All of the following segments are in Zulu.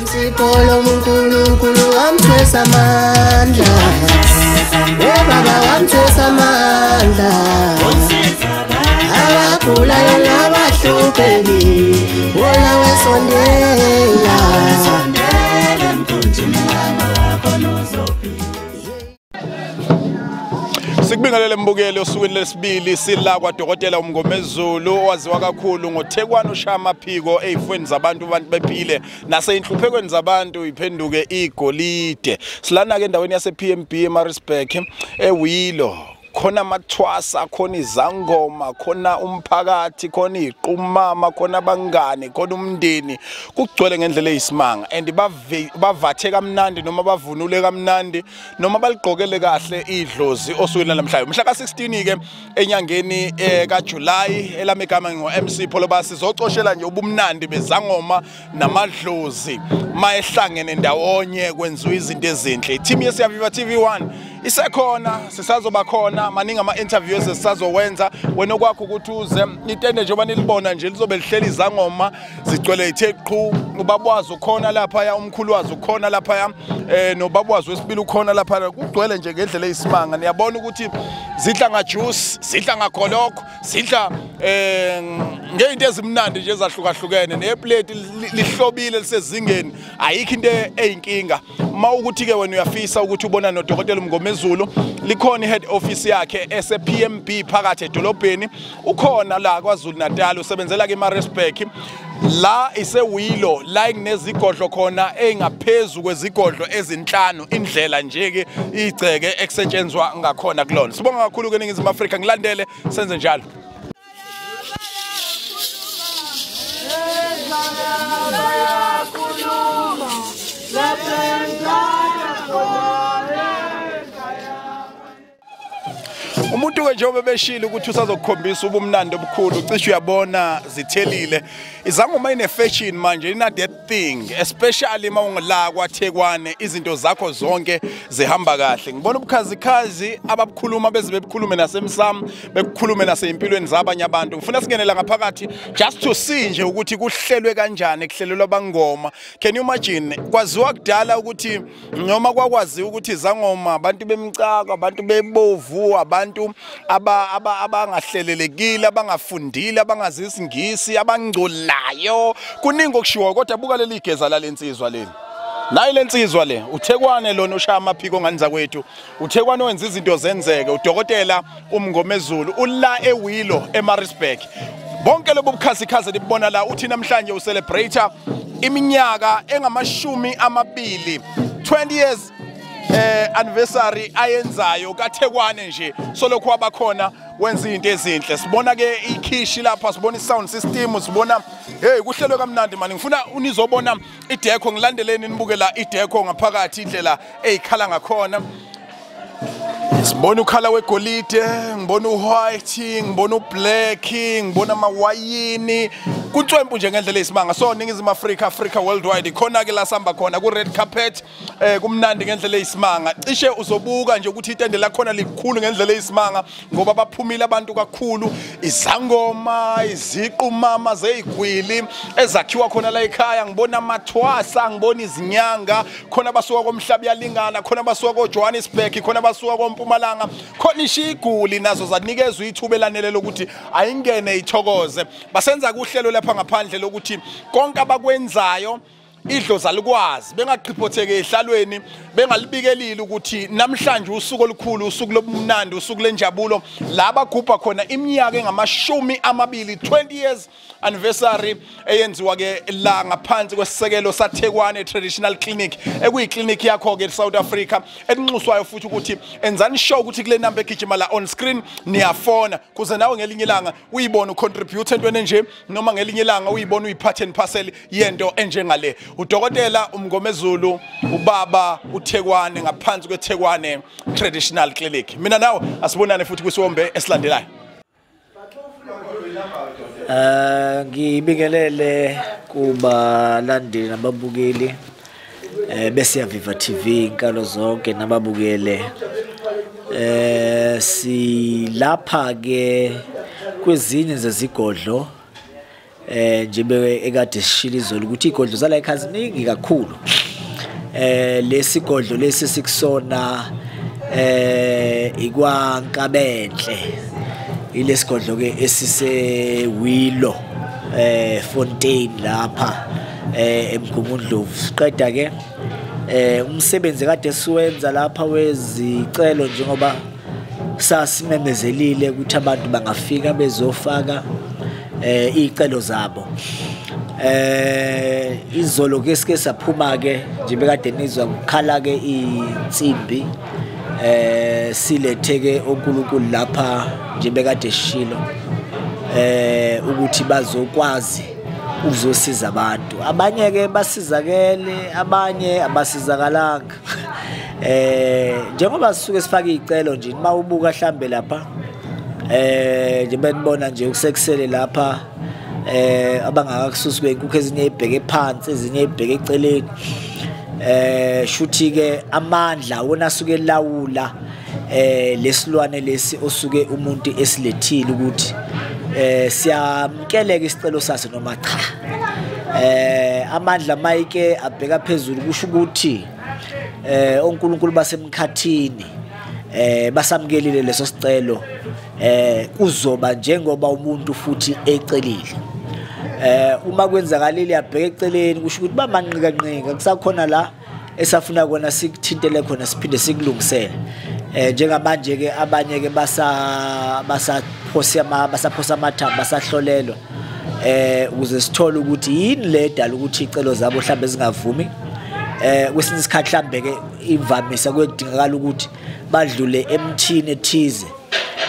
Insipho uNkulunkulu wamthwesa amandla. Baba wamthwesa amandla. Abagulayo nabahluphekile, wona wesondela. Sikubingelele mbukeli osukwini lesibili sila kwaDokotela uMngomezulu owaziwa kakhulu ngoThekwane oshaya amaphiko eyifweni zabantu, abantu bephile naseyinhluphekweni zabantu iphenduke igolide. Silana ke endaweni yase PMB eMaritzburg eWilo. Khona amathwasa, khona izangoma, khona umphakathi, khona iqumama, khona abangane, khona umndeni. Kugcwele ngendlela eyisimanga and bavathe kamnandi noma bavunule kamnandi noma baligqokele kahle idlozi osukwini namhlanje. Mhla ka-16 ke enyangeni kaJuly, elami igama ngo-MC Pholoba, sizocoshela nje ubumnandi bezangoma namadlozi mayehlangene ndawonye kwenziwa izinto ezinhle. Team yeSiyaviva TV1 isekhona, sisazoba khona, maningi ama-interviews esisazowenza. Wena okwakho ukuthi uze itende njengoba nilibona nje lizobe lihleli izangoma zigcwele ithe qhu. Ubabwazi ukhona laphaya, umkhulu wazi ukhona laphaya, nobabwazi wesibili ukhona laphaya. Kugcwele nje ngendlela eyisimanga. Niyabona ukuthi zidla ngajuice, zidla ngakholokho, zidla ngeyinto ezimnandi nje ezahlukahlukene, neplate lihlobile lisezingeni, ayikho into eyinkinga. Uma ukuthi ke wena uyafisa ukuthi ubona noDokotela uMngomezulu, likhona i-head office yakhe ese PMB phakathi edolobheni. Ukhona la KwaZulu Natal, usebenzela ke eMaritzburg, la iseWilo, la kunezigodlo khona engaphezulu kwezigodlo ezinhlanu, indlela nje ke igceke ekusetshenzwa ngakhona kulona. Sibonga kakhulu ke Ningizimu Afrika, ngilandele senze njalo. Umuntu ke njengoba beshilo ukuthi usazokukhombisa ubumnandi obukhulu, cishe uyabona zithelile izangoma ine fashion manje, ina that thing, especially uma ungila kwaThekwane, izinto zakho zonke zihamba kahle. Ngibona ubukhazikhazi ababukhuluma beze bebukhulume nasemsamo, bekukhulume nasempilweni zabanye abantu. Ngifuna singenela ngaphakathi just to see nje ukuthi kuhlelwe kanjani, kuhlelelwa abangoma. Can you imagine, kwaziwa kudala ukuthi noma kwakwaziwa ukuthi izangoma abantu bemcako, abantu bebovu, abantu abangahlelelekile, abangafundile, abangazi isiNgisi, abangcolayo, kuningi okushiwo. Kodwa buka leli igeza lalensizwa leli, nayi lensizwa le, uThekwane lona oshaya amaphiko ngani zakwethu, uThekwane wenza izinto zenzeke. UDokotela uMngomezulu ula eWilo eMaritzburg. Bonke lobu bukhazikhazi libona la, uthi namhlanje ucelebrate iminyaka engama-20, 20 years anniversary ayenzayo kaThekwane nje, solokhu wabakhona wenza izinto ezinhle. Sibona ke ikhishi lapha, sibona i-sound system, sibona hey kuhlelwe kamnandi mani. Ngifuna unizobona idekho, ngilandeleni nibuke la idekho ngaphakathi indlela eyikhala ngakhona. Sibona ukhala wegolide, ngibona uwhite, ngibona ublack, ngibona amawayini, kuntwempu nje ngendlela eyisimanga. So Ningizimu Afrika, Africa worldwide, khona ke la sihamba khona ku red carpet, kumnandi ngendlela eyisimanga. Cishe uzobuka nje ukuthi itende lakhona likhulu ngendlela eyisimanga ngoba baphumile abantu kakhulu, izangoma, iziqumama zeyigwili ezakhiwa khona la ekhaya. Ngibona amathwasa, ngibona izinyanga, khona basuka komhlaba yalingana, khona basuka ko Johannesburg, khona basuka koMpumalanga, khona ishiguli nazo zanikezwa ithuba elanele lokuthi ayingene ithokoze. Basenza kuhlelo lapha ngaphandle lokuthi konke abakwenzayo idlozi alikwazi, bengaqhiphotheke ehlalweni, bengalibikelile ukuthi namhlanje usuku olukhulu, usuku lobumnandi, usuku lenjabulo, la bagubha khona iminyaka engama-20, 20 years anniversary eyenziwa ke la ngaphansi kwesisekelo saThekwane Traditional Clinic, ekuyiclinic yakho ke eSouth Africa, elinxuswayo futhi ukuthi enzani show ukuthi kule number egijima la on screen niyafona, kuze nawe ngelinye ilanga uyibone ucontribute entweni enje, noma ngelinye ilanga uyibone uyiphathe and parcel yento enjengale. UDokotela uMngomezulu, ubaba uThekwane ngaphansi kweThekwane Traditional Clinic. Mina nawe asibonane futhi kwisiwombe esilandelayo. Ngibingelele kubalandeli nababukeli beSiyaviva TV inkalo zonke nababukele. Silapha ke kwezinye zezigodlo Nje ekade sishilo izolo ukuthi igodlo zala ekhaya ziningi kakhulu. Lesigodlo lesi sikusona ikwaNkabenhle, ilesigodlo ke esise Willow Fontaine lapha eMgungundlovu. Siqeda ke umsebenzi kade siwenza lapha wezicelo, njengoba sasimemezelile ukuthi abantu bangafika bezofaka iy'celo zabo. Izolo ke sike saphuma ke nje bekade nizwa kukhala ke insimbi, silethe ke oNkulunkulu lapha nje bekade shilo ukuthi bazokwazi ukuzosiza abantu. Abanye ke basizakele, abanye abasizakalanga. Njengoba sisuke sifaka iy'celo nje, uma ubuka hlambe lapha nje benibona nje ukusekusele lapha abangakakususi kwenkukhu, ezinye ibheke phansi, ezinye ibheke eceleni. Shuthi ke amandla wona asuke elawula lesilwane lesi osuke umuntu esilethile ukuthi siyamkeleka isicelo saso noma cha. Amandla mayike abheka phezulu, kusho ukuthi oNkulunkulu basemkhathini basamkelile leso sicelo, kuzoba njengoba umuntu futhi ecelile. Uma kwenzakalile yabheka eceleni, kusho ukuthi bamanqika kusakhona la esafuna kona sikuthintele khona siphinde sikulungisele. Njengamanje ke abanye ke basaphosa amathambo, basahlolelwa ukuze sithole ukuthi yini le edala ukuthi icelo zabo mhlambe zingavumi. Kwesinye isikhathi mhlambe ke imvamisa kuyodingakala ukuthi badlule emthini ethize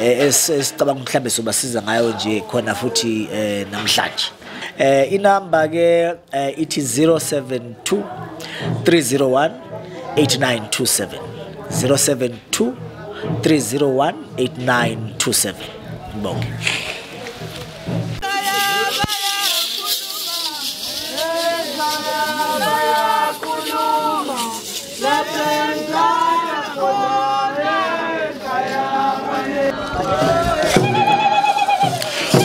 esicabanga mhlambe sobasiza ngayo nje khona futhi namhlanje. Inamba ke ithi 072 301 8927, 072 301 8927. Ngibonge.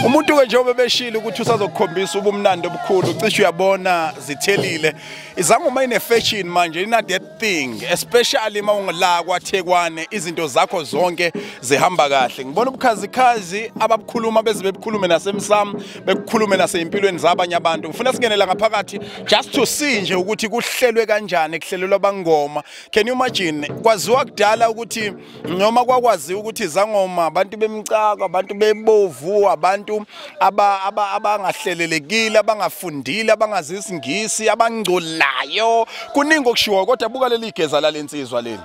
Umuntu ke njengoba beshilo ukuthi usazokukhombisa ubumnandi obukhulu, cishe uyabona zithelile. Izangoma ine fashion manje, ina that thing, especially mawungila kwaThekwane, izinto zakho zonke zihamba kahle. Ngibona ubukhazikhazi ababukhuluma beze bebukhulume nasemsamo, bekukhulume nasempilweni zabanye abantu. Ngifuna singenela ngaphakathi just to see nje ukuthi kuhlelwe kanjani, kuhlelelwa abangoma. Can you imagine? Kwaziwa kudala ukuthi noma kwakwaziwa ukuthi izangoma abantu bemcako, abantu bebovu, abantu abangahlelelekile, abangafundile, abangazi isiNgisi, abangcolayo. Kuningi okushiwo, kodwa buka leli igeza lalensizwa leli.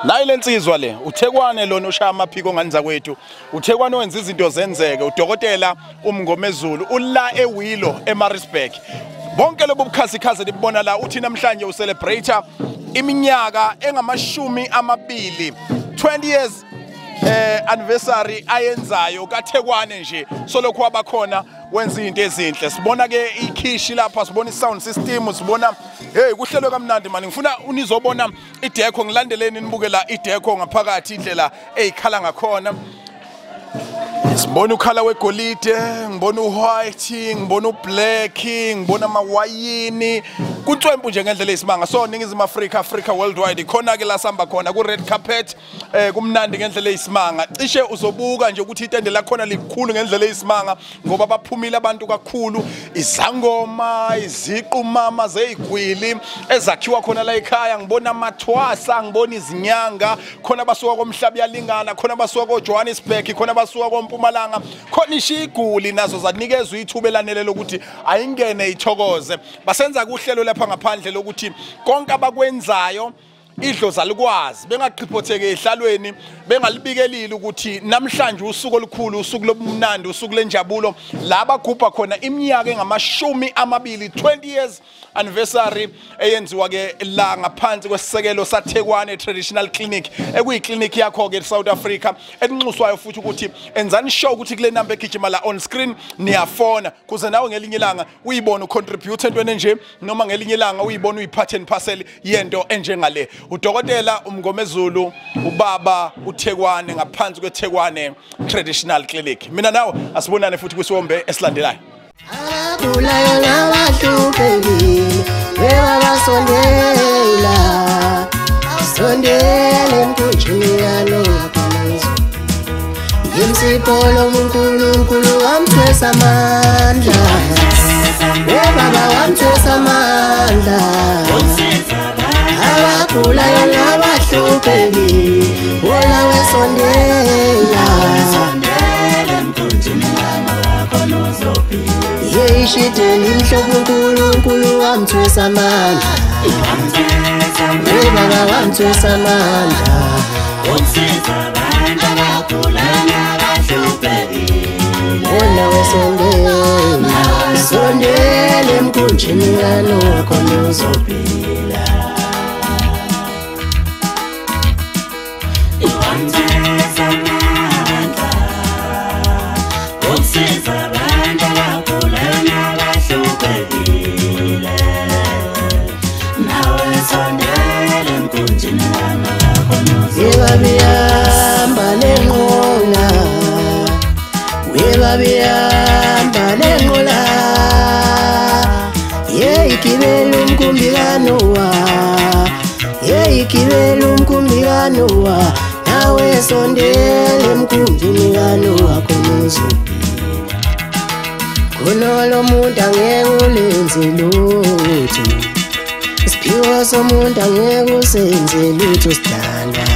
Nayi lensizwa le, uThekwane lona ushaya amaphiko ngani zakwethu. uThekwane wenza izinto zenzeke. Udokotela uMngomezulu ula eWillow eMaritzburg. Bonke lobu bukhazikhazi libona la, uthi namhlanje ucelebrate iminyaka engamashumi amabili, 20 years anniversary ayenzayo kaThekwane nje. Solokhu wabakhona wenza izinto ezinhle. Sibona ke ikhishi lapha, sibona i-sound system, sibona hey kuhlelwe kamnandi mani. Ngifuna unizobona idecor, ngilandeleni nibukela idecor ngaphakathi, indlela eyikhala ngakhona. Sibona ukhala wegolide, ngibona uwhite, ngibona ublack, ngibona amawayini. Kuntwempu nje ngendlela eyisimanga. So Ningizimu Afrika, Africa worldwide, khona ke la sihamba khona ku red carpet, kumnandi ngendlela eyisimanga. Cishe uzobuka nje ukuthi itende lakhona likhulu ngendlela eyisimanga, ngoba baphumile abantu kakhulu, izangoma, iziqumama zeyigwili ezakhiwa khona la ekhaya. Ngibona amathwasa, ngibona izinyanga, khona basuka komhlaba yalingana, khona basuka ko Johannesburg, khona basuka koMpumalanga, khona ishiguli nazo zanikezwa ithuba elanele lokuthi ayingene ithokoze. Basenza kuhlelo lapha ngaphandle lokuthi konke abakwenzayo idlozi alikwazi, bengaqhiphotheke ehlalweni, bengalibikelile ukuthi namhlanje usuku olukhulu, usuku lobumnandi, usuku lenjabulo, la bagubha khona iminyaka engamashumi amabili, 20 years anniversary eyenziwa ke la ngaphansi kwesisekelo saThekwane Traditional Clinic, ekuyiclinic yakho ke eSouth Africa, ekunxuswayo futhi ukuthi enzani sure ukuthi kule number egijima la on screen niyafona, kuze nawe ngelinye ilanga uyibone ucontribute entweni enje, noma ngelinye ilanga uyibone uyiphathe and parcel yento enjengale. Udokotela uMngomezulu, ubaba uThekwane, ngaphansi kweThekwane Traditional Clinic. Mina nawe asibonane futhi kwisiwombe esilandelayo. Abagulayo nabahluphekile webabasondela, sondela emkhunjini kaNowa khona uzophila. Yimsipho lomuNkulunkulu wamthwesa amandla, webaba wamthwesa amandla. Abagulayo nabahluphekile wona wesondela, yeyishideni imhlophe uNkulunkulu wamthwesa amandla, webaba wamthwesa amandla. Wona wesondela, sondela emkhunjini kaNowa khona uzophila. Webabihamba nenqola, webabihamba nenqola, yeyigibela umkhumbi kaNowa, yeyigibela umkhumbi kaNowa, nawe sondela emkhunjini kaNowa khona uzophila. Khona lo muntu angeke ulenze lutho, isiphiwo somuntu angeke usenze lutho sidalwa.